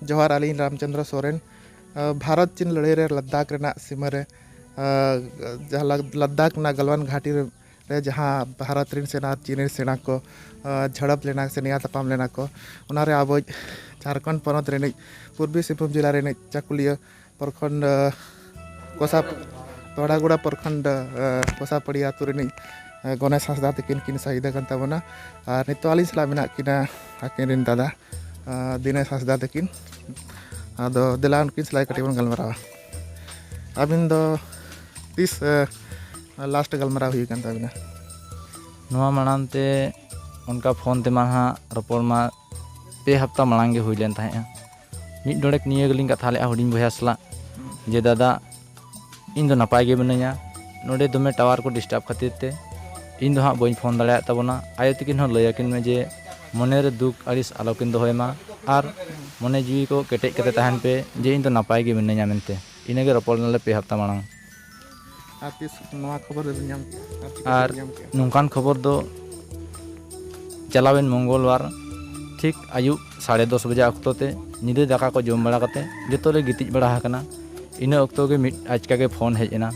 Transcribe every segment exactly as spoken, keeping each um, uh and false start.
ᱡᱚᱦᱟᱨ, ᱟᱹᱞᱤᱧ ᱨᱟᱢᱪᱚᱸᱫᱽᱨᱚ ᱥᱚᱨᱮᱱ᱾ ᱟᱸ, ᱵᱷᱟᱨᱚᱛ ᱪᱤᱱ ᱞᱟᱹᱲᱦᱟᱹᱭ ᱨᱮ ᱞᱟᱫᱟᱠᱷ ᱨᱮᱱᱟᱜ ᱥᱤᱢᱟᱹ ᱨᱮ, ᱟᱸ, ᱡᱟᱦᱟᱸ ᱞᱟ-, ᱞᱟᱫᱟᱠᱷ ᱨᱮᱱᱟᱜ ᱜᱟᱞᱣᱟᱱ ᱜᱷᱟᱴᱤ ᱨᱮ, ᱨᱮ ᱡᱟᱦᱟᱸ ᱵᱷᱟᱨᱚᱛ ᱨᱮᱱ ᱥᱮᱱᱟ ᱟᱨ ᱪᱤᱱ ᱨᱮᱱ ᱥᱮᱱᱟ ᱠᱚ, ᱟᱸ, ᱡᱷᱟᱲᱟᱯ ᱞᱮᱱᱟ ᱥᱮ ᱱᱮᱭᱟᱣ ᱛᱟᱯᱟᱢ ᱞᱮᱱᱟ ᱠᱚ, ᱚᱱᱟᱨᱮ ᱟᱵᱚ ᱡᱷᱟᱲᱠᱷᱚᱸᱰ ᱯᱚᱱᱚᱛ ᱨᱤᱱᱤᱡ ᱯᱩᱨᱵᱤ ᱥᱤᱝᱵᱷᱩᱢ ᱡᱮᱞᱟ ᱨᱤᱱᱤᱡ ᱪᱟᱠᱩᱞᱤᱭᱟᱹ ᱯᱨᱚᱠᱷᱚᱸᱰ, ᱟᱸ, ᱠᱚᱥᱟ-, ᱛᱚᱲᱟᱜᱚᱲᱟ ᱯᱨᱚᱠᱷᱚᱸᱰ, ᱟᱸ, ᱠᱚᱥᱟᱯᱟᱲᱤ ᱟᱹᱛᱩ ᱨᱤᱱᱤᱡ, ᱟᱸ, ᱜᱚᱱᱮᱥ ᱦᱟᱸᱥᱫᱟ ᱛᱟᱹᱠᱤᱱ ᱠᱤᱱ ᱥᱟᱹᱦᱤᱫ ᱟᱠᱟᱱ ᱛᱟᱵᱚᱱᱟ᱾ ᱟᱨ ᱱᱤᱛᱚᱜ ᱟᱹᱞᱤᱧ ᱥᱟᱞᱟᱜ ᱢᱮᱱᱟᱜ ᱠᱤᱱᱟ ᱟᱹᱠᱤᱱ ᱨᱮᱱ ᱫᱟᱫᱟ, ᱟᱸ, ᱫᱤᱱᱮᱥ ᱦᱟᱸᱥᱫᱟ ᱛᱟᱹᱠᱤᱱ᱾ ᱟᱫᱚ ᱫᱮᱞᱟ ᱩᱱᱠᱤᱱ ᱥᱟᱞᱟᱜ ᱠᱟᱹᱴᱤᱡ ᱵᱚᱱ ᱜᱟᱞᱢᱟᱨᱟᱣᱟ᱾ ᱟᱹᱵᱤᱱ ᱫᱚ ᱛᱤᱥ, ᱟᱸ, ᱞᱟᱥᱴ ᱜᱟᱞᱢᱟᱨᱟᱣ ᱦᱩᱭ ᱟᱠᱟᱱ ᱛᱟᱵᱤᱱᱟ? ᱱᱚᱣᱟ ᱢᱟᱲᱟᱝ ᱛᱮ ᱚᱱᱠᱟ ᱯᱷᱳᱱ ᱛᱮᱢᱟ ᱦᱟᱸᱜ ᱨᱚᱯᱚᱲ ᱢᱟ ᱯᱮ ᱦᱟᱯᱛᱟ ᱢᱟᱲᱟᱝ ᱜᱮ ᱦᱩᱭ ᱞᱮᱱ ᱛᱟᱦᱮᱸᱜᱼᱟ᱾ ᱢᱤᱫ ᱰᱚᱸᱰᱮᱠ ᱱᱤᱭᱟᱹ ᱜᱮᱞᱤᱧ ᱠᱟᱛᱷᱟ ᱞᱮᱜᱼᱟ ᱦᱩᱰᱤᱧ ᱵᱚᱭᱦᱟ ᱥᱟᱞᱟᱜ, ᱡᱮ, "ᱫᱟᱫᱟ, ᱤᱧ ᱫᱚ ᱱᱟᱯᱟᱭ ᱜᱮ ᱢᱤᱱᱟᱹᱧᱟ, ᱱᱚᱰᱮ ᱫᱚᱢᱮ ᱴᱟᱣᱟᱨ ᱠᱚ ᱰᱤᱥᱴᱟᱵᱽ ᱠᱷᱟᱹᱛᱤᱨ ᱛᱮ ᱤᱧ ᱫᱚ ᱦᱟᱸᱜ ᱵᱟᱹᱧ ᱯᱷᱳᱱ ᱫᱟᱲᱮᱭᱟᱜ ᱛᱟᱵᱚᱱᱟ, ᱟᱭᱳ ᱛᱟᱹᱠᱤᱱ ᱦᱚᱸ ᱞᱟᱹᱭ ᱟᱹᱠᱤᱱ ᱢᱮ ᱡᱮ ᱢᱚᱱᱮ ᱨᱮ ᱫᱩᱠ ᱟᱹᱲᱤᱥ ᱟᱞᱚ ᱠᱤᱱ ᱫᱚᱦᱚᱭ ᱢᱟ, ᱟᱨ ᱢᱚᱱᱮ ᱡᱤᱣᱤ ᱠᱚ ᱠᱮᱴᱮᱡ ᱠᱟᱛᱮ ᱛᱟᱦᱮᱱ ᱯᱮ ᱡᱮ ᱤᱧ ᱫᱚ ᱱᱟᱯᱟᱭ ᱜᱮ ᱢᱤᱱᱟᱹᱧᱟ ᱢᱮᱱᱛᱮ᱾" ᱤᱱᱟᱹᱜᱮ ᱨᱚᱯᱚᱲ ᱞᱮᱱᱟᱞᱮ ᱯᱮ ᱦᱟᱯᱛᱟ ᱢᱟᱲᱟᱝ᱾ ᱟᱨ ᱛᱤᱥ ᱱᱚᱣᱟ ᱠᱷᱚᱵᱚᱨ ᱫᱚᱵᱤᱱ ᱧᱟᱢ ᱠᱮᱜᱼᱟ? ᱟᱨ ᱪᱤᱠᱟᱹ ᱟᱨ ᱛᱮᱵᱤᱱ ᱧᱟᱢ ᱠᱮᱜᱼᱟ? ᱱᱚᱝᱠᱟᱱ ᱠᱷᱚᱵᱚᱨ ᱫᱚ ᱪᱟᱞᱟᱣᱮᱱ ᱢᱚᱝᱜᱚᱞ ᱵᱟᱨ ᱴᱷᱤᱠ ᱟᱹᱭᱩᱵ ᱥᱟᱲᱮ ᱫᱚᱥ ᱵᱟᱡᱟ ᱚᱠᱛᱚ ᱛᱮ, ᱧᱤᱫᱟᱹ ᱫᱟᱠᱟ ᱠᱚ ᱡᱚᱢ ᱵᱟᱲᱟ ᱠᱟᱛᱮ ᱡᱚᱛᱚ ᱞᱮ ᱜᱤᱛᱤᱡ ᱵᱟᱲᱟ ᱟᱠᱟᱱᱟ᱾ ᱤᱱᱟᱹ ᱚᱠᱛᱚ ᱜᱮ ᱢᱤᱫ ᱟᱪᱠᱟ ᱜᱮ ᱯᱷᱳᱱ ᱦᱮᱡ ᱮᱱᱟ᱾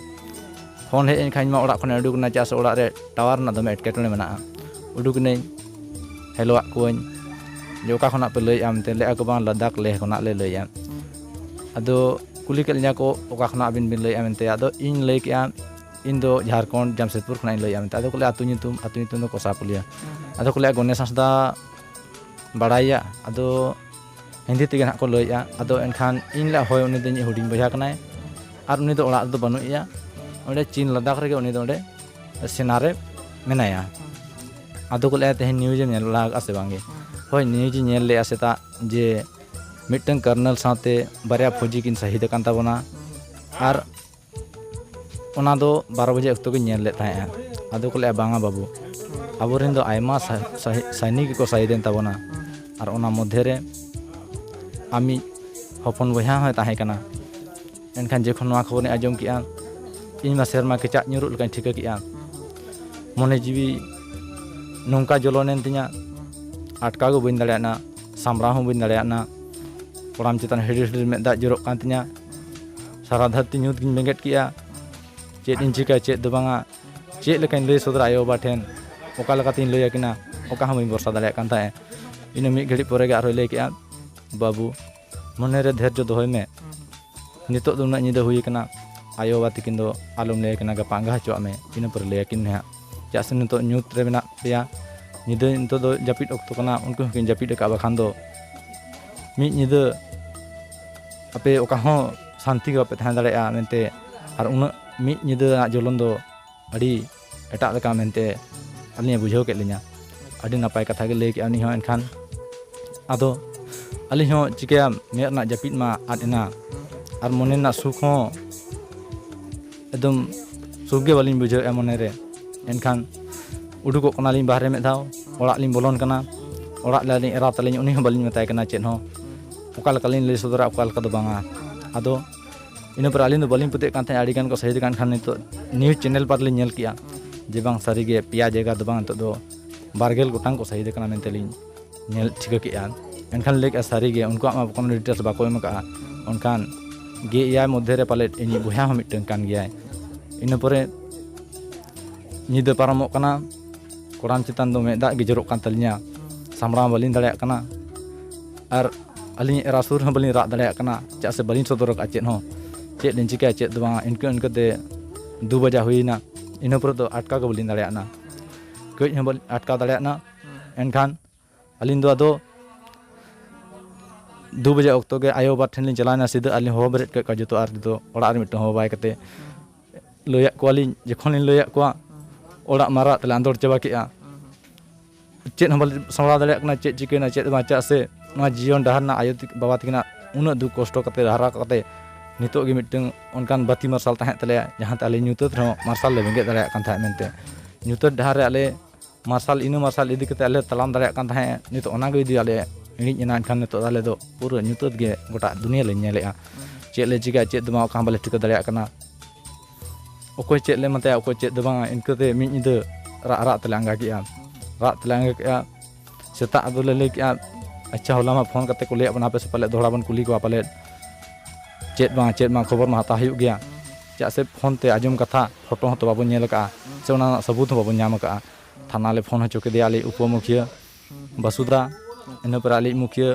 ᱯᱷᱳᱱ ᱦᱮᱡ ᱮᱱ ᱠᱷᱟᱱ ᱤᱧ ᱢᱟ ᱚᱲᱟᱜ ᱠᱷᱚᱱᱤᱧ ᱩᱰᱩᱠ ᱮᱱᱟ, ᱪᱮᱫᱟᱜ ᱥᱮ ᱚᱲᱟᱜ ᱨᱮ ᱴᱟᱣᱟᱨ ᱨᱮᱱᱟᱜ ᱫᱚᱢᱮ ᱮᱴᱠᱮᱴᱚᱬᱮ ᱢᱮᱱᱟᱜᱼᱟ᱾ ᱩᱰᱩᱠ ᱮᱱᱟᱹᱧ, ᱦᱮᱞᱳᱣᱟᱜ ᱠᱚᱣᱟᱹᱧ ᱡᱮ, "ᱚᱠᱟ ᱠᱷᱚᱱᱟᱜ ᱯᱮ ᱞᱟᱹᱭᱮᱫᱼᱟ?" ᱢᱮᱱᱛᱮ ᱞᱟᱹᱭᱮᱫᱼᱟ ᱠᱚ, "ᱵᱟᱝ, ᱞᱟᱫᱟᱠᱷ ᱞᱮᱦ ᱠᱷᱚᱱᱟᱜ ᱞᱮ ᱞᱟᱹᱭᱮᱫᱼᱟ᱾" ᱟᱫᱚ ᱠᱩᱞᱤ ᱠᱮᱫ ᱞᱤᱧᱟ ᱠᱚ, "ᱚᱠᱟ ᱠᱷᱚᱱᱟᱜ ᱟᱹᱵᱤᱱ ᱵᱤᱱ ᱞᱟᱹᱭᱮᱫᱼᱟ?" ᱢᱮᱱᱛᱮ᱾ ᱟᱫᱚ ᱤᱧ ᱞᱟᱹᱭ ᱠᱮᱫᱼᱟ, "ᱤᱧ ᱫᱚ ᱡᱷᱟᱲᱠᱷᱚᱸᱰ ᱡᱟᱢᱥᱮᱫᱽᱯᱩᱨ ᱠᱷᱚᱱᱟᱜ ᱤᱧ ᱞᱟᱹᱭᱮᱫᱼᱟ" ᱢᱮᱱᱛᱮ᱾ ᱟᱫᱚ ᱠᱚ ᱞᱟᱹᱭᱟ, "ᱟᱹᱛᱩ ᱧᱩᱛᱩᱢ?" "ᱟᱹᱛᱩ ᱧᱩᱛᱩᱢ ᱫᱚ ᱠᱚᱥᱟᱯᱩᱞᱤᱭᱟ᱾" ᱟᱫᱚ ᱠᱚ ᱞᱟᱹᱭᱟ, "ᱜᱚᱱᱮᱥ ᱦᱟᱸᱥᱫᱟ ᱵᱟᱲᱟᱭᱟ?" ᱟᱫᱚ ᱦᱤᱱᱫᱤ ᱛᱮᱜᱮ ᱱᱟᱦᱟᱜ ᱠᱚ ᱞᱟᱹᱭᱮᱫᱼᱟ᱾ ᱟᱫᱚ ᱮᱱᱠᱷᱟᱱ ᱤᱧ ᱞᱟᱹᱭᱟ, "ᱦᱳᱭ, ᱩᱱᱤ ᱫᱚ ᱤᱧᱤᱡ ᱦᱩᱰᱤᱧ ᱵᱚᱭᱦᱟ ᱠᱟᱱᱟᱭ, ᱟᱨ ᱩᱱᱤ ᱫᱚ ᱚᱲᱟᱜ ᱨᱮᱫᱚ ᱵᱟᱹᱱᱩᱜᱮᱭᱟ, ᱚᱸᱰᱮ ᱪᱤᱱ ᱞᱟᱫᱟᱠᱷ ᱨᱮᱜᱮ ᱩᱱᱤ ᱫᱚ ᱚᱸᱰᱮ ᱥᱮᱱᱟ ᱨᱮ ᱢᱮᱱᱟᱭᱟ᱾" ᱟᱫᱚ ᱠᱚ ᱞᱟᱹᱭᱟ, "ᱛᱮᱦᱮᱧ ᱱᱤᱭᱩᱡᱽ ᱮᱢ ᱧᱮᱞ ᱵᱟᱲᱟ ᱟᱠᱟᱫᱼᱟ ᱥᱮ ᱵᱟᱝᱜᱮ?" "ᱦᱳᱭ, ᱱᱤᱭᱩᱡᱽ ᱤᱧ ᱧᱮᱞ ᱞᱮᱫᱼᱟ ᱥᱮᱛᱟᱜ, ᱡᱮ ᱢᱤᱫᱴᱟᱝ ᱠᱟᱨᱱᱟᱞ ᱥᱟᱶᱛᱮ ᱵᱟᱨᱭᱟ ᱯᱷᱳᱡᱤ ᱠᱤᱱ ᱥᱟᱹᱦᱤᱫ ᱟᱠᱟᱱ ᱛᱟᱵᱚᱱᱟ, ᱟᱨ ᱚᱱᱟ ᱫᱚ ᱵᱟᱨᱚ ᱵᱟᱡᱮ ᱚᱠᱛᱚ ᱜᱤᱧ ᱧᱮᱞ ᱞᱮᱫ ᱛᱟᱦᱮᱸᱜᱼᱟ᱾" ᱟᱫᱚ ᱠᱚ ᱞᱟᱹᱭᱟ, "ᱵᱟᱝᱟ ᱵᱟᱹᱵᱩ, ᱟᱵᱚᱨᱮᱱ ᱫᱚ ᱟᱭᱢᱟ ᱥᱟ-, ᱥᱟ-, ᱥᱟᱭᱱᱤᱠ ᱜᱮᱠᱚ ᱥᱟᱹᱦᱤᱫ ᱮᱱ ᱛᱟᱵᱚᱱᱟ, ᱟᱨ ᱚᱱᱟ ᱢᱚᱫᱽᱫᱷᱮ ᱨᱮ ᱟᱢᱤᱡ ᱦᱚᱯᱚᱱ ᱵᱚᱭᱦᱟ ᱦᱚᱸᱭ ᱛᱟᱦᱮᱸ ᱠᱟᱱᱟ᱾" ᱮᱱᱠᱷᱟᱱ ᱡᱚᱠᱷᱚᱱ ᱱᱚᱣᱟ ᱠᱷᱚᱵᱚᱨᱤᱧ ᱟᱸᱡᱚᱢ ᱠᱮᱜᱼᱟ, ᱤᱧ ᱢᱟ ᱥᱮᱨᱢᱟ ᱠᱮᱪᱟᱜ ᱧᱩᱨᱩᱜ ᱞᱮᱠᱟᱧ ᱴᱷᱤᱠᱟᱹ ᱠᱮᱜᱼᱟ᱾ ᱢᱚᱱᱮ ᱡᱤᱣᱤ ᱱᱚᱝᱠᱟ ᱡᱚᱞᱚᱱᱮᱱ ᱛᱤᱧᱟ, ᱟᱴᱠᱟᱣ ᱜᱮ ᱵᱟᱹᱧ ᱫᱟᱲᱮᱭᱟᱜᱼᱟ, ᱥᱟᱢᱵᱲᱟᱣ ᱦᱚᱸ ᱵᱟᱹᱧ ᱫᱟᱲᱮᱭᱟᱜᱼᱟ᱾ ᱠᱚᱲᱟᱢ ᱪᱮᱛᱟᱱ ᱦᱤᱰᱤᱨ ᱦᱤᱰᱤᱨ ᱢᱮᱫ ᱫᱟᱜ ᱡᱚᱨᱚᱜ ᱠᱟᱱ ᱛᱤᱧᱟ᱾ ᱥᱟᱨᱟ ᱫᱷᱟᱹᱨᱛᱤ ᱧᱩᱛ ᱜᱤᱧ ᱵᱮᱸᱜᱮᱫ ᱠᱮᱜᱼᱟ᱾ ᱪᱮᱫ ᱤᱧ ᱪᱤᱠᱟᱹᱭᱟ, ᱪᱮᱫ ᱫᱚ ᱵᱟᱝᱟ, ᱪᱮᱫ ᱞᱮᱠᱟᱧ ᱞᱟᱹᱭ ᱥᱚᱫᱚᱨᱟ ᱟᱭᱳᱼᱵᱟᱵᱟ ᱴᱷᱮᱱ, ᱚᱠᱟ ᱞᱮᱠᱟᱛᱤᱧ ᱞᱟᱹᱭ ᱟᱹᱠᱤᱱᱟ, ᱚᱠᱟ ᱦᱚᱸ ᱵᱟᱹᱧ ᱵᱷᱚᱨᱥᱟ ᱫᱟᱲᱮᱭᱟᱜ ᱠᱟᱱ ᱛᱟᱦᱮᱸᱫ᱾ ᱤᱱᱟᱹ ᱢᱤᱫ ᱜᱷᱟᱹᱲᱤᱡ ᱯᱚᱨᱮ ᱜᱮ ᱟᱨᱦᱚᱸᱭ ᱞᱟᱹᱭ ᱠᱮᱜᱼᱟ, "ᱵᱟᱹᱵᱩ, ᱢᱚᱱᱮᱨᱮ ᱫᱷᱮᱨᱡᱚ ᱫᱚᱦᱚᱭ ᱢᱮ, ᱱᱤᱛᱚᱜ ᱫᱚ ᱩᱱᱟᱹᱜ ᱧᱤᱫᱟᱹ ᱦᱩᱭ ᱟᱠᱟᱱᱟ, ᱟᱭᱳᱼᱵᱟᱵᱟ ᱛᱟᱹᱠᱤᱱ ᱫᱚ ᱟᱞᱚᱢ ᱞᱟᱹᱭ ᱟᱹᱠᱤᱱᱟ, ᱜᱟᱯᱟ ᱟᱸᱜᱟ ᱦᱚᱪᱚᱣᱟᱜ ᱢᱮ, ᱤᱱᱟᱹ ᱯᱚᱨᱮ ᱞᱟᱹᱭ ᱟᱹᱠᱤᱱ ᱢᱮ ᱦᱟᱸᱜ, ᱪᱮᱫᱟᱜ ᱥᱮ ᱱᱤᱛᱚᱜ ᱧᱩᱛ ᱨᱮ ᱢᱮᱱᱟᱜ ᱯᱮᱭᱟ, ᱧᱤᱫᱟᱹ ᱱᱤᱛᱚᱜ ᱫᱚ ᱡᱟᱹᱯᱤᱫ ᱚᱠᱛᱚ ᱠᱟᱱᱟ, ᱩᱱᱠᱩ ᱦᱚᱸᱠᱤᱱ ᱡᱟᱹᱯᱤᱫ ᱟᱠᱟᱫ, ᱵᱟᱠᱷᱟᱱ ᱫᱚ ᱢᱤᱫ ᱧᱤᱫᱟᱹ ᱟᱯᱮ ᱚᱠᱟ ᱦᱚᱸ ᱥᱟᱱᱛᱤ ᱜᱮ ᱵᱟᱯᱮ ᱛᱟᱦᱮᱸ ᱫᱟᱲᱮᱭᱟᱜᱼᱟ ᱢᱮᱱᱛᱮ, ᱟᱨ ᱩᱱᱟᱹᱜ ᱢᱤᱫ ᱧᱤᱫᱟᱹ ᱨᱮᱱᱟᱜ ᱡᱚᱞᱚᱱ ᱫᱚ ᱟᱹᱰᱤ ᱮᱴᱟᱜ ᱞᱮᱠᱟ ᱢᱮᱱᱛᱮ ᱟᱹᱞᱤᱧᱮ ᱵᱩᱡᱷᱟᱹᱣ ᱠᱮᱫ ᱞᱤᱧᱟ᱾ ᱟᱹᱰᱤ ᱱᱟᱯᱟᱭ ᱠᱟᱛᱷᱟ ᱜᱮ ᱞᱟᱹᱭ ᱠᱮᱜᱼᱟ ᱩᱱᱤ ᱦᱚᱸ᱾ ᱮᱱᱠᱷᱟᱱ ᱟᱫᱚ ᱟᱹᱞᱤᱧ ᱦᱚᱸ ᱪᱤᱠᱟᱹᱭᱟᱢ, ᱢᱮᱫ ᱨᱮᱱᱟᱜ ᱡᱟᱹᱯᱤᱫ ᱢᱟ ᱟᱫ ᱮᱱᱟ, ᱟᱨ ᱢᱚᱱᱮ ᱨᱮᱱᱟᱜ ᱥᱩᱠ ᱦᱚᱸ ᱮᱠᱫᱚᱢ ᱥᱩᱠ ᱜᱮ ᱵᱟᱹᱞᱤᱧ ᱵᱩᱡᱷᱟᱹᱣᱮᱫᱼᱟ ᱢᱚᱱᱮᱨᱮ᱾ ᱮᱱᱠᱷᱟᱱ ᱩᱰᱩᱠᱚᱜ ᱠᱟᱱᱟᱞᱤᱧ ᱵᱟᱦᱨᱮ, ᱢᱤᱫ ᱫᱷᱟᱣ ᱚᱲᱟᱜ ᱞᱤᱧ ᱵᱚᱞᱚᱱ ᱠᱟᱱᱟ᱾ ᱚᱲᱟᱜ ᱨᱮ ᱟᱹᱞᱤᱧ ᱮᱨᱟ ᱛᱟᱹᱞᱤᱧ, ᱩᱱᱤ ᱦᱚᱸ ᱵᱟᱹᱞᱤᱧ ᱢᱮᱛᱟᱭ ᱠᱟᱱᱟ ᱪᱮᱫ ᱦᱚᱸ, ᱚᱠᱟ ᱞᱮᱠᱟᱞᱤᱧ ᱞᱟᱹᱭ ᱥᱚᱫᱚᱨᱟ, ᱚᱠᱟ ᱞᱮᱠᱟ ᱫᱚ ᱵᱟᱝᱟ᱾ ᱟᱫᱚ ᱤᱱᱟᱹ ᱯᱚᱨᱮ ᱟᱹᱞᱤᱧ ᱫᱚ ᱵᱟᱹᱞᱤᱧ ᱯᱟᱹᱛᱭᱟᱹᱜ ᱠᱟᱱ ᱛᱟᱦᱮᱸᱫ, ᱟᱹᱰᱤ ᱜᱟᱱ ᱠᱚ ᱥᱟᱹᱦᱤᱫ ᱟᱠᱟᱱ ᱠᱷᱟᱱ ᱱᱤᱛᱚᱜ ᱱᱤᱭᱩᱡᱽ ᱪᱮᱱᱮᱞ ᱯᱟᱨ ᱞᱤᱧ ᱧᱮᱞ ᱠᱮᱜᱼᱟ ᱡᱮ ᱵᱟᱝ, ᱥᱟᱹᱨᱤᱜᱮ ᱯᱮᱭᱟ ᱡᱟᱭᱜᱟ ᱫᱚ ᱵᱟᱝ, ᱱᱤᱛᱚᱜ ᱫᱚ ᱵᱟᱨ ᱜᱮᱞ ᱜᱚᱴᱟᱝ ᱠᱚ ᱥᱟᱹᱦᱤᱫ ᱟᱠᱟᱱᱟ ᱢᱮᱱᱛᱮ ᱞᱤᱧ ᱧᱮᱞ ᱴᱷᱤᱠᱟᱹ ᱠᱮᱜᱼᱟ᱾ ᱮᱱᱠᱷᱟᱱ ᱞᱟᱹᱭ ᱠᱮᱜᱼᱟ, ᱥᱟᱹᱨᱤᱜᱮ ᱩᱱᱠᱩᱣᱟᱜ ᱢᱟ ᱠᱳᱱᱳ ᱰᱤᱴᱮᱞᱥ ᱵᱟᱠᱚ ᱮᱢ ᱟᱠᱟᱜᱼᱟ᱾ ᱚᱱᱠᱷᱟᱱ ᱜᱮ ᱮᱭᱟᱭ ᱢᱚᱫᱽᱫᱷᱮ ᱨᱮ ᱯᱟᱞᱮᱫ ᱤᱧᱤᱡ ᱵᱚᱭᱦᱟ ᱦᱚᱸ ᱢᱤᱫᱴᱟᱝ ᱠᱟᱱ ᱜᱮᱭᱟᱭ᱾ ᱤᱱᱟᱹ ᱯᱚᱨᱮ ᱧᱤᱫᱟᱹ ᱯᱟᱨᱚᱢᱚᱜ ᱠᱟᱱᱟ, ᱠᱚᱲᱟᱢ ᱪᱮᱛᱟᱱ ᱫᱚ ᱢᱮᱫ ᱫᱟᱜ ᱜᱮ ᱡᱚᱨᱚᱜ ᱠᱟᱱ ᱛᱟᱹᱞᱤᱧᱟ, ᱥᱟᱢᱵᱲᱟᱣ ᱵᱟᱹᱞᱤᱧ ᱫᱟᱲᱮᱭᱟᱜ ᱠᱟᱱᱟ᱾ ᱟᱨ ᱟᱹᱞᱤᱧ ᱮᱨᱟ ᱥᱩᱨ ᱨᱮᱦᱚᱸ ᱵᱟᱹᱞᱤᱧ ᱨᱟᱜ ᱫᱟᱲᱮᱭᱟᱜ ᱠᱟᱱᱟ, ᱪᱮᱫᱟᱜ ᱥᱮ ᱵᱟᱹᱞᱤᱧ ᱥᱚᱫᱚᱨ ᱟᱠᱟᱫᱼᱟ ᱪᱮᱫ ᱦᱚᱸ, ᱪᱮᱫ ᱞᱤᱧ ᱪᱤᱠᱟᱹᱭᱟ ᱪᱮᱫ ᱫᱚ ᱵᱟᱝ᱾ ᱤᱱᱠᱟᱹ ᱤᱱᱠᱟᱹᱛᱮ ᱫᱩ ᱵᱟᱡᱟ ᱦᱩᱭᱮᱱᱟ᱾ ᱤᱱᱟᱹ ᱯᱚᱨᱮ ᱫᱚ ᱟᱴᱠᱟᱣ ᱜᱮ ᱵᱟᱹᱞᱤᱧ ᱫᱟᱲᱮᱭᱟᱜᱼᱟ, ᱠᱟᱹᱡ ᱦᱚᱸ ᱵᱟᱹᱞᱤᱧ ᱟᱴᱠᱟᱣ ᱫᱟᱲᱮᱭᱟᱜᱼᱟ᱾ ᱮᱱᱠᱷᱟᱱ ᱟᱹᱞᱤᱧ ᱫᱚ ᱟᱫᱚ ᱫᱩ ᱵᱟᱡᱮ ᱚᱠᱛᱚ ᱜᱮ ᱟᱭᱳ ᱵᱟᱵᱟ ᱴᱷᱮᱱ ᱞᱤᱧ ᱪᱟᱞᱟᱣᱮᱱᱟ ᱥᱤᱫᱷᱟᱹ᱾ ᱟᱹᱞᱤᱧ ᱦᱚᱦᱚ ᱵᱮᱨᱮᱫ ᱠᱮᱫ ᱠᱚᱣᱟ ᱡᱚᱛᱚ, ᱟᱨ ᱡᱚᱛᱚ ᱚᱲᱟᱜ ᱨᱮ ᱢᱤᱫᱴᱟᱝ ᱦᱚᱦᱚ ᱵᱟᱭ ᱠᱟᱛᱮ ᱞᱟᱹᱭᱟᱫ ᱠᱚᱣᱟᱞᱤᱧ᱾ ᱡᱚᱠᱷᱚᱱ ᱞᱤᱧ ᱞᱟᱹᱭᱟᱫ ᱠᱚᱣᱟ, ᱚᱲᱟᱜ ᱢᱟ ᱨᱟᱜ ᱛᱮᱞᱮ ᱟᱸᱫᱳᱲ ᱪᱟᱵᱟ ᱠᱮᱜᱼᱟ᱾ ᱪᱮᱫ ᱦᱚᱸ ᱵᱟᱞᱮ ᱥᱟᱢᱵᱲᱟᱣ ᱫᱟᱲᱮᱭᱟᱜ ᱠᱟᱱᱟ, ᱪᱮᱫ ᱪᱤᱠᱟᱹᱭᱮᱱᱟ ᱪᱮᱫ ᱵᱟᱝ, ᱪᱮᱫᱟᱜ ᱥᱮ ᱱᱚᱣᱟ ᱡᱤᱭᱚᱱ ᱰᱟᱦᱟᱨ ᱨᱮᱱᱟᱜ ᱟᱭᱳ ᱛᱤᱠ-, ᱵᱟᱵᱟ ᱛᱟᱹᱠᱤᱱᱟᱜ ᱩᱱᱟᱹᱜ ᱫᱩᱠ ᱠᱚᱥᱴᱚ ᱠᱟᱛᱮ ᱦᱟᱨᱟ ᱠᱟᱛᱮ ᱱᱤᱛᱚᱜ ᱜᱮ ᱢᱤᱫᱴᱟᱝ ᱚᱱᱠᱟᱱ ᱵᱟᱹᱛᱤ ᱢᱟᱨᱥᱟᱞ ᱛᱟᱦᱮᱸᱫ ᱛᱟᱞᱮᱭᱟ, ᱡᱟᱦᱟᱸᱛᱮ ᱟᱞᱮ ᱧᱩᱛᱟᱹᱛ ᱨᱮᱦᱚᱸ ᱢᱟᱨᱥᱟᱞ ᱞᱮ ᱵᱮᱸᱜᱮᱫ ᱫᱟᱲᱮᱭᱟᱜ ᱠᱟᱱ ᱛᱟᱦᱮᱸᱫ ᱢᱮᱱᱛᱮ᱾ ᱧᱩᱛᱟᱹᱛ ᱰᱟᱦᱟᱨ ᱨᱮ ᱟᱞᱮ ᱢᱟᱨᱥᱟᱞ, ᱤᱱᱟᱹ ᱢᱟᱨᱥᱟᱞ ᱤᱫᱤ ᱠᱟᱛᱮ ᱟᱞᱮ ᱛᱟᱲᱟᱢ ᱫᱟᱲᱮᱭᱟᱜ ᱠᱟᱱ ᱛᱟᱦᱮᱸᱫ, ᱱᱤᱛᱚᱜ ᱚᱱᱟ ᱜᱮ ᱡᱩᱫᱤ ᱟᱞᱮ ᱦᱤᱲᱤᱧ ᱮᱱᱟ, ᱮᱱᱠᱷᱟᱱ ᱱᱤᱛᱚᱜ ᱫᱚ ᱟᱞᱮ ᱫᱚ ᱯᱩᱨᱟᱹ ᱧᱩᱛᱟᱹᱛ ᱜᱮ ᱜᱚᱴᱟ ᱫᱩᱱᱤᱭᱟᱹ ᱞᱮ ᱧᱮᱞᱮᱜᱼᱟ᱾ ᱪᱮᱫ ᱞᱮ ᱪᱤᱠᱟᱹᱭᱟ ᱪᱮᱫ ᱫᱚ ᱵᱟᱝ, ᱚᱠᱟ ᱦᱚᱸ ᱵᱟᱞᱮ ᱴᱷᱤᱠᱟᱹ ᱫᱟᱲᱮᱭᱟᱜ ᱠᱟᱱᱟ᱾ ᱚᱠᱚᱭ ᱪᱮᱫ ᱞᱮ ᱢᱮᱛᱟᱭᱟ, ᱚᱠᱚᱭ ᱪᱮᱫ ᱫᱚ ᱵᱟᱝᱟ, ᱤᱱᱠᱟᱹᱛᱮ ᱢᱤᱫ ᱧᱤᱫᱟᱹ ᱨᱟᱜ ᱨᱟᱜ ᱛᱮᱞᱮ ᱟᱸᱜᱟ ᱠᱮᱜᱼᱟ᱾ ᱨᱟᱜ ᱛᱮᱞᱮ ᱟᱸᱜᱟ ᱠᱮᱜᱼᱟ᱾ ᱥᱮᱛᱟᱜ ᱫᱚᱞᱮ ᱞᱟᱹᱭ ᱠᱮᱜᱼᱟ, ᱟᱪᱪᱷᱟ, ᱦᱚᱞᱟ ᱢᱟ ᱯᱷᱳᱱ ᱠᱟᱛᱮ ᱠᱚ ᱞᱟᱹᱭᱟᱫ ᱵᱚᱱᱟ, ᱦᱟᱯᱮ ᱥᱮ ᱯᱟᱞᱮᱫ ᱫᱚᱦᱲᱟ ᱵᱚᱱ ᱠᱩᱞᱤ ᱠᱚᱣᱟ ᱯᱟᱞᱮᱫ᱾ ᱪᱮᱫ ᱵᱟᱝ ᱪᱮᱫ ᱵᱟᱝ ᱠᱷᱚᱵᱚᱨ ᱢᱟ ᱦᱟᱛᱟᱣ ᱦᱩᱭᱩᱜ ᱜᱮᱭᱟ᱾ ᱪᱮᱫᱟᱜ ᱥᱮ ᱯᱷᱳᱱ ᱛᱮ ᱟᱸᱡᱚᱢ ᱠᱟᱛᱷᱟ, ᱯᱷᱳᱴᱳ ᱦᱚᱸᱛᱚ ᱵᱟᱵᱚᱱ ᱧᱮᱞ ᱟᱠᱟᱫᱼᱟ, ᱥᱮ ᱚᱱᱟ ᱨᱮᱱᱟᱜ ᱥᱟᱹᱵᱩᱛ ᱦᱚᱸ ᱵᱟᱵᱚᱱ ᱧᱟᱢ ᱟᱠᱟᱫᱼᱟ᱾ ᱛᱷᱟᱱᱟ ᱞᱮ ᱯᱷᱳᱱ ᱦᱚᱪᱚ ᱠᱮᱫᱮᱭᱟ ᱟᱞᱮ ᱩᱯᱚᱢᱩᱠᱷᱤᱭᱟᱹ ᱵᱟᱥᱩᱫᱷᱟ, ᱤᱱᱟᱹ ᱯᱚᱨᱮ ᱟᱞᱮᱭᱤᱡ ᱢᱩᱠᱷᱤᱭᱟᱹ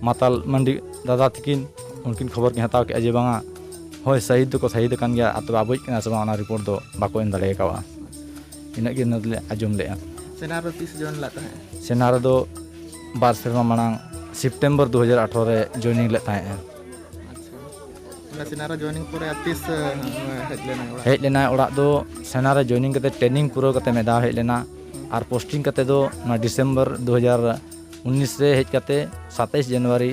ᱢᱟᱛᱟᱞ ᱢᱟᱱᱰᱤ ᱫᱟᱫᱟ ᱛᱤᱠᱤᱱ, ᱩᱱᱠᱤᱱ ᱠᱷᱚᱵᱚᱨ ᱠᱤᱱ ᱦᱟᱛᱟᱣ ᱠᱮᱫᱼᱟ ᱡᱮ ᱵᱟᱝᱟ, ᱦᱳᱭ, ᱥᱟᱹᱦᱤᱫ ᱫᱚᱠᱚ ᱥᱟᱹᱦᱤᱫ ᱟᱠᱟᱱ ᱜᱮᱭᱟ, ᱟᱨ ᱛᱚᱵᱮ ᱟᱵᱚᱭᱤᱡ ᱠᱟᱱᱟ ᱥᱮ ᱵᱟᱝ, ᱚᱱᱟ ᱨᱤᱯᱳᱨᱴ ᱫᱚ ᱵᱟᱠᱚ ᱮᱢ ᱫᱟᱲᱮ ᱟᱠᱟᱫᱼᱟ᱾ ᱤᱱᱟᱹᱜ ᱜᱮ ᱤᱱᱟᱹ ᱫᱚᱞᱮ ᱟᱸᱡᱚᱢ ᱞᱮᱫᱼᱟ᱾ ᱥᱮᱱᱟ ᱨᱮ ᱛᱤᱥ ᱡᱚᱭᱮᱱ ᱞᱮᱫ ᱛᱟᱦᱮᱸᱫ? ᱥᱮᱱᱟ ᱨᱮᱫᱚ ᱵᱟᱨ ᱥᱮᱨᱢᱟ ᱢᱟᱲᱟᱝ ᱥᱮᱯᱴᱮᱢᱵᱚᱨ ᱫᱩ ᱦᱟᱡᱟᱨ ᱟᱴᱷᱨᱚ ᱨᱮ ᱡᱚᱭᱮᱱᱤᱝ ᱞᱮᱫ ᱛᱟᱦᱮᱸᱫᱼᱟ᱾ ᱟᱪᱪᱷᱟ᱾ ᱚᱱᱟ ᱥᱮᱱᱟ ᱨᱮ ᱡᱚᱭᱮᱱᱤᱝ ᱯᱚᱨᱮ ᱟᱨ ᱛᱤᱥ, ᱮ, ᱦᱮᱡ ᱞᱮᱱᱟ ᱚᱲᱟᱜ? ᱦᱮᱡ ᱞᱮᱱᱟᱭ ᱚᱲᱟᱜ ᱫᱚ ᱥᱮᱱᱟ ᱨᱮ ᱡᱚᱭᱮᱱᱤᱝ ᱠᱟᱛᱮ, ᱴᱨᱮᱱᱤᱝ ᱯᱩᱨᱟᱹᱣ ᱠᱟᱛᱮ ᱢᱤᱫ ᱫᱷᱟᱣ ᱦᱮᱡ ᱞᱮᱱᱟ᱾ ᱟᱨ ᱯᱳᱥᱴᱤᱝ ᱠᱟᱛᱮ ᱫᱚ ᱱᱚᱣᱟ ᱰᱤᱥᱮᱢᱵᱚᱨ ᱫᱩ ᱦᱟᱡᱟᱨ ᱩᱱᱤᱥ ᱨᱮ ᱦᱮᱡ ᱠᱟᱛᱮ ᱥᱟᱛᱟᱭᱤᱥ ᱡᱟᱱᱩᱣᱟᱨᱤ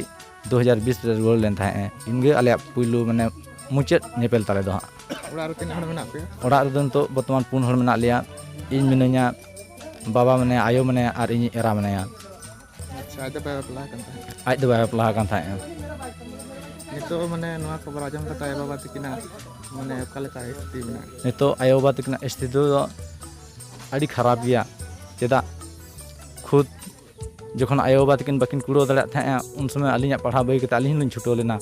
ᱫᱩ ᱦᱟᱡᱟᱨ ᱵᱤᱥ ᱨᱮ ᱨᱩᱣᱟᱹᱲ ᱞᱮᱱ ᱛᱟᱦᱮᱸᱫ ᱮ᱾ ᱤᱱᱟᱹᱜᱮ ᱟᱞᱮᱭᱟᱜ ᱯᱩᱭᱞᱩ, ᱢᱟᱱᱮ, ᱢᱩᱪᱟᱹᱫ ᱧᱮᱯᱮᱞ ᱛᱟᱞᱮ ᱫᱚ ᱦᱟᱸᱜ᱾ ᱚᱲᱟᱜ ᱨᱮ ᱛᱤᱱᱟᱹᱜ ᱦᱚᱲ ᱢᱮᱱᱟᱜ ᱯᱮᱭᱟ? ᱚᱲᱟᱜ ᱨᱮᱫᱚ ᱱᱤᱛᱚᱜ ᱵᱚᱨᱛᱚᱢᱟᱱ ᱯᱩᱱ ᱦᱚᱲ ᱢᱮᱱᱟᱜ ᱞᱮᱭᱟ᱾ ᱤᱧ ᱢᱤᱱᱟᱹᱧᱟ, ᱵᱟᱵᱟ ᱢᱮᱱᱟᱭᱟ, ᱟᱭᱳ ᱢᱮᱱᱟᱭᱟ ᱟᱨ ᱤᱧᱤᱡ ᱮᱨᱟ ᱢᱮᱱᱟᱭᱟ᱾ ᱟᱪᱪᱷᱟ, ᱟᱡ ᱫᱚ ᱵᱟᱭ ᱵᱟᱯᱞᱟ ᱟᱠᱟᱱ ᱛᱟᱦᱮᱸᱫ? ᱟᱡ ᱫᱚ ᱵᱟᱭ ᱵᱟᱯᱞᱟ ᱟᱠᱟᱱ ᱛᱟᱦᱮᱸᱫᱼᱟ᱾ ᱱᱤᱛᱚᱜ, ᱢᱟᱱᱮ, ᱱᱚᱣᱟ ᱠᱷᱚᱵᱚᱨ ᱟᱸᱡᱚᱢ ᱠᱟᱛᱮ ᱟᱭᱳ ᱵᱟᱵᱟ ᱛᱟᱹᱠᱤᱱᱟᱜ, ᱢᱟᱱᱮ, ᱚᱠᱟ ᱞᱮᱠᱟ ᱥᱛᱷᱤᱛᱤ ᱢᱮᱱᱟᱜᱼᱟ? ᱱᱤᱛᱚᱜ ᱟᱭᱳ ᱵᱟᱵᱟ ᱛᱟᱹᱠᱤᱱᱟᱜ ᱥᱛᱷᱤᱛᱤ ᱫᱚ ᱟᱹᱰᱤ ᱠᱷᱟᱨᱟᱯ ᱜᱮᱭᱟ᱾ ᱪᱮᱫᱟᱜ, ᱠᱷᱩᱫ ᱡᱚᱠᱷᱚᱱ ᱟᱭᱳ ᱵᱟᱵᱟ ᱛᱟᱹᱠᱤᱱ ᱵᱟᱹᱠᱤᱱ ᱠᱩᱲᱟᱹᱣ ᱫᱟᱲᱮᱭᱟᱜ ᱛᱟᱦᱮᱸᱫᱼᱟ, ᱩᱱ ᱥᱚᱢᱚᱭ ᱟᱹᱞᱤᱧᱟᱜ ᱯᱟᱲᱦᱟᱣ ᱵᱟᱹᱜᱤ ᱠᱟᱛᱮ ᱟᱹᱞᱤᱧ ᱦᱚᱸᱞᱤᱧ ᱪᱷᱩᱴᱟᱹᱣ ᱞᱮᱱᱟ᱾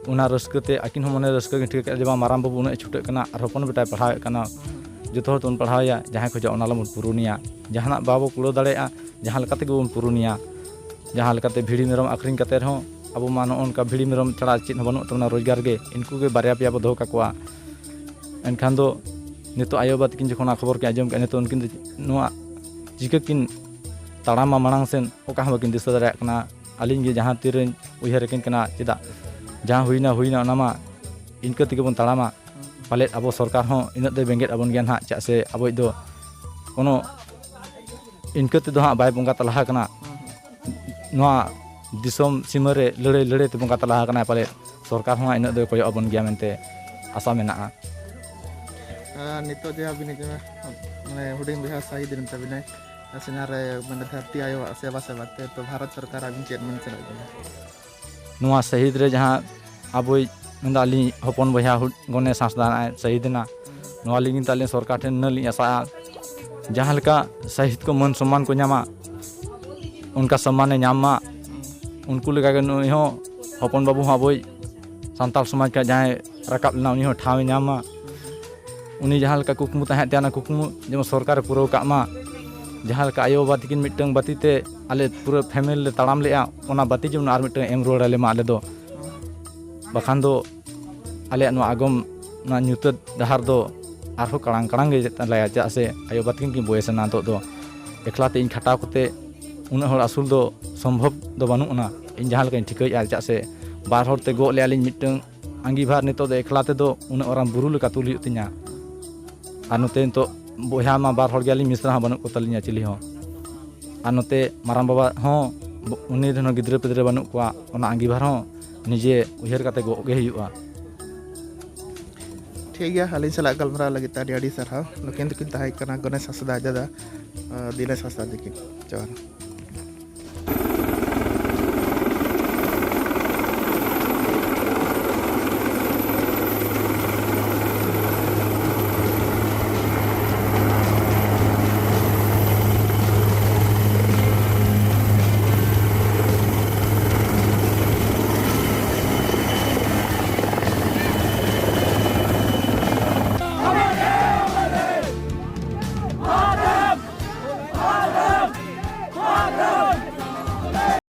ᱚᱱᱟ ᱨᱟᱹᱥᱠᱟᱹ ᱛᱮ ᱟᱹᱠᱤᱱ ᱦᱚᱸ ᱢᱚᱱᱮ ᱨᱟᱹᱥᱠᱟᱹ ᱠᱤᱱ ᱴᱷᱤᱠᱟᱹ ᱠᱮᱫᱼᱟ ᱡᱮ, "ᱵᱟᱝ, ᱢᱟᱨᱟᱝ ᱵᱟᱹᱵᱩ ᱩᱱᱟᱹᱜ ᱮ ᱪᱷᱩᱴᱟᱹᱜ ᱠᱟᱱᱟ ᱟᱨ ᱦᱚᱯᱚᱱ ᱵᱮᱴᱟᱭ ᱯᱟᱲᱦᱟᱣᱮᱫ ᱠᱟᱱᱟ, ᱡᱚᱛᱚ ᱦᱚᱲ ᱛᱮᱵᱚᱱ ᱯᱟᱲᱦᱟᱣᱮᱭᱟ, ᱡᱟᱦᱟᱸᱭ ᱠᱷᱚᱡᱚᱜᱼᱟ ᱚᱱᱟ ᱞᱟᱵᱚᱱ ᱯᱩᱨᱩᱱᱮᱭᱟ, ᱡᱟᱦᱟᱸ ᱞᱮᱠᱟ ᱛᱮᱜᱮ ᱵᱚᱱ ᱯᱩᱨᱩᱱᱮᱭᱟ, ᱡᱟᱦᱟᱸ ᱞᱮᱠᱟᱛᱮ ᱵᱷᱤᱲᱤ ᱢᱮᱨᱚᱢ ᱟᱹᱠᱷᱨᱤᱧ ᱠᱟᱛᱮ ᱨᱮᱦᱚᱸ ᱟᱵᱚ ᱢᱟ ᱱᱚᱜᱼᱚ ᱱᱚᱝᱠᱟ ᱵᱷᱤᱲᱤ ᱢᱮᱨᱚᱢ ᱪᱷᱟᱲᱟ ᱪᱮᱫ ᱦᱚᱸ ᱵᱟᱹᱱᱩᱜ ᱛᱟᱵᱚᱱᱟ ᱨᱳᱡᱽᱜᱟᱨ ᱜᱮ, ᱤᱱᱠᱩ ᱜᱮ ᱵᱟᱨᱭᱟ ᱯᱮᱭᱟ ᱵᱚ ᱫᱚᱦᱚ ᱠᱟᱠᱚᱣᱟ᱾" ᱮᱱᱠᱷᱟᱱ ᱫᱚ ᱱᱤᱛᱚᱜ ᱟᱭᱳ ᱵᱟᱵᱟ ᱛᱟᱹᱠᱤᱱ ᱡᱚᱠᱷᱚᱱ ᱚᱱᱟ ᱠᱷᱚᱵᱚᱨ ᱠᱤᱱ ᱟᱸᱡᱚᱢ ᱠᱮᱫᱼᱟ, ᱱᱤᱛᱚᱜ ᱩᱱᱠᱤᱱ ᱫᱚ ᱱᱚᱣᱟ ᱪᱤᱠᱟᱹ ᱠᱤᱱ ᱛᱟᱲᱟᱢᱟ ᱢᱟᱲᱟᱝ ᱥᱮᱱ, ᱚᱠᱟ ᱦᱚᱸ ᱵᱟᱹᱠᱤᱱ ᱫᱤᱥᱟᱹ ᱫᱟᱲᱮᱭᱟᱜ ᱠᱟᱱᱟ᱾ ᱟᱹᱞᱤᱧ ᱜᱮ ᱡᱟᱦᱟᱸ ᱛᱤᱨᱮᱧ ᱩᱭᱦᱟᱹᱨ ᱟᱹᱠᱤᱱ ᱠᱟᱱᱟ, ᱪᱮᱫᱟᱜ, ᱡᱟᱦᱟᱸ ᱦᱩᱭᱱᱟ, ᱦᱩᱭᱱᱟ, ᱚᱱᱟ ᱢᱟ ᱤᱱᱠᱟᱹ ᱛᱮᱜᱮ ᱵᱚᱱ ᱛᱟᱲᱟᱢᱟ᱾ ᱯᱟᱞᱮᱫ ᱟᱵᱚ ᱥᱚᱨᱠᱟᱨ ᱦᱚᱸ ᱤᱱᱟᱹᱜ ᱫᱚᱭ ᱵᱮᱸᱜᱮᱫ ᱟᱵᱚᱱ ᱜᱮᱭᱟ ᱱᱟᱦᱟᱜ, ᱪᱮᱫᱟᱜ ᱥᱮ ᱟᱵᱚᱭᱤᱡ ᱫᱚ ᱠᱳᱱᱳ ᱤᱱᱠᱟᱹ ᱛᱮᱫᱚ ᱦᱟᱸᱜ ᱵᱟᱭ ᱵᱚᱸᱜᱟ ᱛᱟᱞᱟ ᱟᱠᱟᱱᱟ᱾ ᱱᱚᱣᱟ ᱫᱤᱥᱚᱢ ᱥᱤᱢᱟᱹ ᱨᱮ ᱞᱟᱹᱲᱦᱟᱹᱭ ᱞᱟᱹᱲᱦᱟᱹᱭ ᱛᱮ ᱵᱚᱸᱜᱟ ᱛᱟᱞᱟ ᱟᱠᱟᱱᱟᱭ, ᱯᱟᱞᱮᱫ ᱥᱚᱨᱠᱟᱨ ᱦᱚᱸ ᱤᱱᱟᱹᱜ ᱫᱚᱭ ᱠᱚᱭᱚᱜ ᱟᱵᱚᱱ ᱜᱮᱭᱟ ᱢᱮᱱᱛᱮ ᱟᱥᱟ ᱢᱮᱱᱟᱜᱼᱟ᱾ ᱟᱨ ᱱᱤᱛᱚᱜ ᱡᱮ ᱟᱹᱵᱤᱱ, ᱢᱟᱱᱮ, ᱦᱩᱰᱤᱧ ᱵᱚᱭᱦᱟ ᱥᱟᱹᱦᱤᱫ ᱮᱱ ᱛᱟᱵᱤᱱᱟᱭ ᱥᱮᱱᱟ ᱨᱮ, ᱢᱟᱱᱮ, ᱫᱷᱟᱹᱨᱛᱤ ᱟᱭᱳᱣᱟᱜ ᱥᱮᱵᱟ ᱥᱮᱵᱟ ᱛᱮ, ᱛᱚ ᱵᱷᱟᱨᱚᱛ ᱥᱚᱨᱠᱟᱨ ᱟᱹᱵᱤᱱ ᱪᱮᱫ ᱢᱮᱱ ᱥᱟᱱᱟᱭᱮᱫ ᱵᱤᱱᱟ? ᱱᱚᱣᱟ ᱥᱟᱹᱦᱤᱫ ᱨᱮ ᱡᱟᱦᱟᱸ ᱟᱵᱚᱭᱤᱡ, ᱢᱮᱱᱫᱚ ᱟᱹᱞᱤᱧ ᱦᱚᱯᱚᱱ ᱵᱚᱭᱦᱟ ᱦᱩ-, ᱜᱚᱱᱮᱥ ᱦᱟᱸᱥᱫᱟ ᱱᱚᱜᱼᱚᱭ ᱥᱟᱹᱦᱤᱫ ᱮᱱᱟ, ᱱᱚᱣᱟ ᱞᱟᱹᱜᱤᱫ ᱛᱮ ᱟᱹᱞᱤᱧ ᱥᱚᱨᱠᱟᱨ ᱴᱷᱮᱱ ᱱᱤᱱᱟᱹᱜ ᱞᱤᱧ ᱟᱥᱟᱜᱼᱟ, ᱡᱟᱦᱟᱸ ᱞᱮᱠᱟ ᱥᱟᱹᱦᱤᱫ ᱠᱚ ᱢᱟᱹᱱ ᱥᱚᱱᱢᱟᱱ ᱠᱚ ᱧᱟᱢᱟ, ᱚᱱᱠᱟ ᱥᱚᱱᱢᱟᱱᱮ ᱧᱟᱢ ᱢᱟ᱾ ᱩᱱᱠᱩ ᱞᱮᱠᱟᱜᱮ ᱱᱩᱭ ᱦᱚᱸ ᱦᱚᱯᱚᱱ ᱵᱟᱹᱵᱩ ᱦᱚᱸ ᱟᱵᱚᱭᱤᱡ ᱥᱟᱱᱛᱟᱲ ᱥᱚᱢᱟᱡᱽ ᱠᱷᱚᱱ ᱡᱟᱦᱟᱸᱭ ᱨᱟᱠᱟᱵ ᱞᱮᱱᱟ, ᱩᱱᱤ ᱦᱚᱸ ᱴᱷᱟᱶ ᱮ ᱧᱟᱢ ᱢᱟ᱾ ᱩᱱᱤ ᱡᱟᱦᱟᱸ ᱞᱮᱠᱟ ᱠᱩᱠᱢᱩ ᱛᱟᱦᱮᱸ ᱛᱟᱭᱟ, ᱚᱱᱟ ᱠᱩᱠᱢᱩ ᱡᱮᱢᱚᱱ ᱥᱚᱨᱠᱟᱨᱮ ᱯᱩᱨᱟᱹᱣ ᱠᱟᱜ ᱢᱟ᱾ ᱡᱟᱦᱟᱸ ᱞᱮᱠᱟ ᱟᱭᱳᱼᱵᱟᱵᱟ ᱛᱟᱹᱠᱤᱱ ᱢᱤᱫᱴᱟᱝ ᱵᱟᱹᱛᱤ ᱛᱮ ᱟᱞᱮ ᱯᱩᱨᱟᱹ ᱯᱷᱮᱢᱮᱞᱤ ᱞᱮ ᱛᱟᱲᱟᱢ ᱞᱮᱜᱼᱟ, ᱚᱱᱟ ᱵᱟᱹᱛᱤ ᱡᱮᱢᱚᱱ ᱟᱨ ᱢᱤᱫᱴᱟᱝ ᱮᱢ ᱨᱩᱣᱟᱹᱲ ᱟᱞᱮ ᱢᱟ ᱟᱞᱮ ᱫᱚ᱾ ᱵᱟᱠᱷᱟᱱ ᱫᱚ ᱟᱞᱮᱭᱟᱜ ᱱᱚᱣᱟ ᱟᱜᱚᱢ, ᱱᱚᱣᱟ ᱧᱩᱛᱟᱹᱛ ᱰᱟᱦᱟᱨ ᱫᱚ ᱟᱨᱦᱚᱸ ᱠᱟᱲᱟᱝ ᱠᱟᱲᱟᱝ ᱜᱮ ᱛᱟᱞᱮᱭᱟ, ᱪᱮᱫᱟᱜ ᱥᱮ ᱟᱭᱳᱼᱵᱟᱵᱟ ᱛᱟᱹᱠᱤᱱ ᱠᱤᱱ ᱵᱚᱭᱮᱥ ᱮᱱᱟ ᱱᱤᱛᱚᱜ ᱫᱚ᱾ ᱮᱠᱞᱟ ᱛᱮ ᱤᱧ ᱠᱷᱟᱴᱟᱣ ᱠᱟᱛᱮ ᱩᱱᱟᱹᱜ ᱦᱚᱲ ᱟᱹᱥᱩᱞ ᱫᱚ ᱥᱚᱢᱵᱷᱚᱵ ᱫᱚ ᱵᱟᱹᱱᱩᱜ ᱟᱱᱟ, ᱤᱧ ᱡᱟᱦᱟᱸ ᱞᱮᱠᱟᱧ ᱴᱷᱤᱠᱟᱹᱭᱮᱫᱼᱟ, ᱪᱮᱫᱟᱜ ᱥᱮ ᱵᱟᱨ ᱦᱚᱲ ᱛᱮ ᱜᱚᱜ ᱞᱮᱭᱟ ᱞᱤᱧ ᱢᱤᱫᱴᱟᱝ ᱟᱺᱜᱤᱵᱷᱟᱨ, ᱱᱤᱛᱚᱜ ᱫᱚ ᱮᱠᱞᱟ ᱛᱮᱫᱚ ᱩᱱᱟᱹᱜ ᱢᱟᱨᱟᱝ ᱵᱩᱨᱩ ᱞᱮᱠᱟ ᱛᱩᱞ ᱦᱩᱭᱩᱜ ᱛᱤᱧᱟ᱾ ᱟᱨ ᱱᱚᱛᱮ ᱱᱤᱛᱚᱜ ᱵᱚᱭᱦᱟ ᱢᱟ ᱵᱟᱨ ᱦᱚᱲ ᱜᱮᱭᱟᱞᱤᱧ, ᱢᱤᱥᱨᱟ ᱦᱚᱸ ᱵᱟᱹᱱᱩᱜ ᱠᱚᱛᱟᱞᱤᱧᱟ ᱪᱤᱞᱤ ᱦᱚᱸ᱾ ᱟᱨ ᱱᱚᱛᱮ ᱢᱟᱨᱟᱝ ᱵᱟᱵᱟ ᱦᱚᱸ ᱵᱚ-, ᱩᱱᱤ ᱨᱮᱱ ᱦᱚᱸ ᱜᱤᱫᱽᱨᱟᱹ ᱯᱤᱫᱽᱨᱟᱹ ᱵᱟᱹᱱᱩᱜ ᱠᱚᱣᱟ, ᱚᱱᱟ ᱟᱺᱜᱤᱵᱷᱟᱨ ᱦᱚᱸ ᱱᱤᱡᱮ ᱩᱭᱦᱟᱹᱨ ᱠᱟᱛᱮ ᱜᱚᱜ ᱜᱮ ᱦᱩᱭᱩᱜᱼᱟ᱾ ᱴᱷᱤᱠ ᱜᱮᱭᱟ, ᱟᱹᱞᱤᱧ ᱥᱟᱞᱟᱜ ᱜᱟᱞᱢᱟᱨᱟᱣ ᱞᱟᱹᱜᱤᱫ ᱛᱮ ᱟᱹᱰᱤ ᱟᱹᱰᱤ ᱥᱟᱨᱦᱟᱣ᱾ ᱱᱩᱠᱤᱱ ᱫᱚᱠᱤᱱ ᱛᱟᱦᱮᱸ ᱠᱟᱱᱟ ᱜᱚᱱᱮᱥ ᱦᱟᱸᱥᱫᱟ ᱟᱡ ᱫᱟᱫᱟ, ᱟᱸ, ᱫᱤᱱᱮᱥ ᱦᱟᱸᱥᱫᱟ ᱛᱟᱹᱠᱤᱱ᱾ ᱡᱚᱦᱟᱨ᱾